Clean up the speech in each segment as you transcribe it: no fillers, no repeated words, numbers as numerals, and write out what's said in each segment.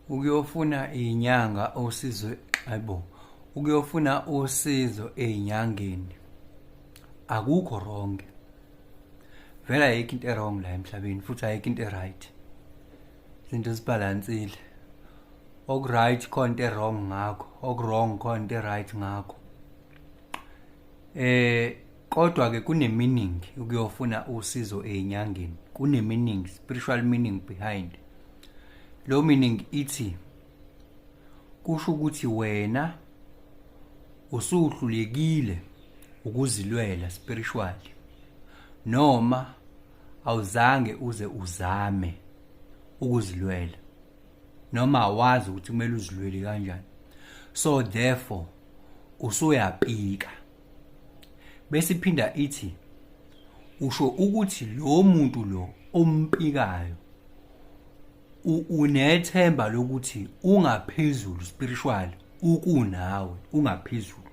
Ukuyofuna iy'nyanga usizo, hhayi, ukuyofuna usizo ey'nyangeni akukho wrong. Vele ayikho into e-wrong la emhlabeni, futhi ayikho into e-right. Izinto zibhalansile. Oku-right khona into e-wrong ngakho, oku-wrong khona into e-right ngakho. Kodwa-ke kune-meaning ukuyofuna usizo ey'nyangeni, kune-meaning, spiritual meaning behind. Lo meaning ithi kusho ukuthi wena usuhlulekile ukuzilwela spiritually, noma awuzange uze uzame ukuzilwela, noma awazi ukuthi kumele uzilwele kanjani, so therefore usuyapika. Bese iphinda ithi usho ukuthi lo muntu lo ompikayo unethemba lokuthi ungaphezulu spiritual ukunawe, ungaphezulu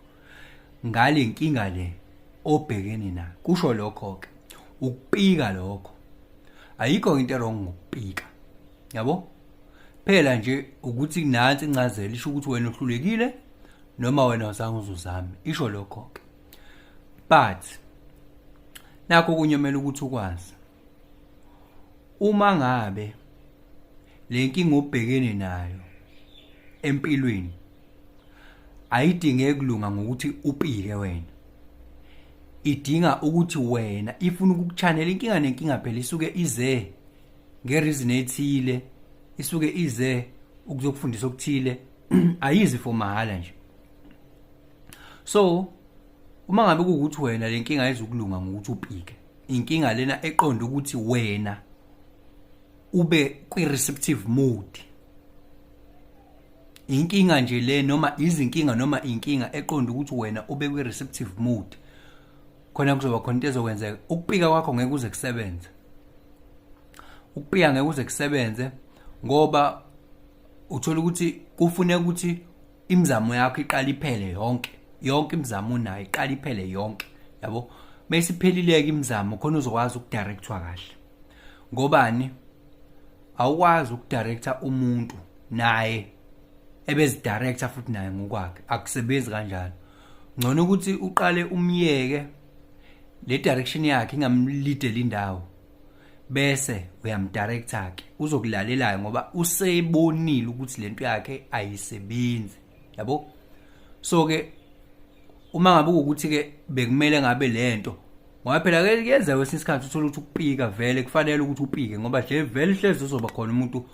ngale nkinga le obhekene nayo. Kusho lokho ke ukupika lokho. Ayikho into wrong ngokupika, yabo. Phela nje ukuthi nansi incazelo isho ukuthi wena uhlulekile noma wena awuzange uzuzame, isho lokho ke. But nakho okunye kumele ukuthi ukwazi: uma ngabe le nkinga obhekene nayo empilweni ayidingeki kulunga ngokuthi upike wena, idinga ukuthi wena ifuna ukukuchanela inkinga. Nenkinga phela isuke ize nge-reason ethile, isuke ize ukuzokufundisa okuthile, ayizi for mahhala nje. So uma ngabe kuwukuthi wena le nkinga ayizukulunga ngokuthi upike, inkinga lena eqonda ukuthi wena ube kwi-receptive mode, inkinga nje le noma izinkinga noma inkinga eqonda ukuthi wena ube kwi-receptive mode, khona kuzoba khona into ezokwenzeka. Ukupika kwakho ngeke uze kusebenze, ukupika ngeke uze kusebenze, ngoba uthola ukuthi kufuneka ukuthi imizamo yakho iqale iphele yonke, yonke imizamo unayo iqale iphele yonke, yabo. Bese iphelile-ke imizamo, khona uzokwazi ukudirectwa kahle. Ngobani? Awukwazi ukudirecta umuntu naye ebezidirector futhi naye ngokwakhe, akusebenzi kanjalo. Ngcono ukuthi uqale umyeke le direction yakhe ingamlideli indawo, bese uyamdirector ke, uzokulalelayo ngoba usebonile ukuthi lento yakhe ayisebenzi, yabo. So ke uma ngabe ukuthi ke bekumele ngabe lento, ngoba phela ke kuyenzeka kwesinye isikhathi uthola ukuthi ukupika vele kufanele ukuthi upike, ngoba nje vele hlezi uzoba khona umuntu.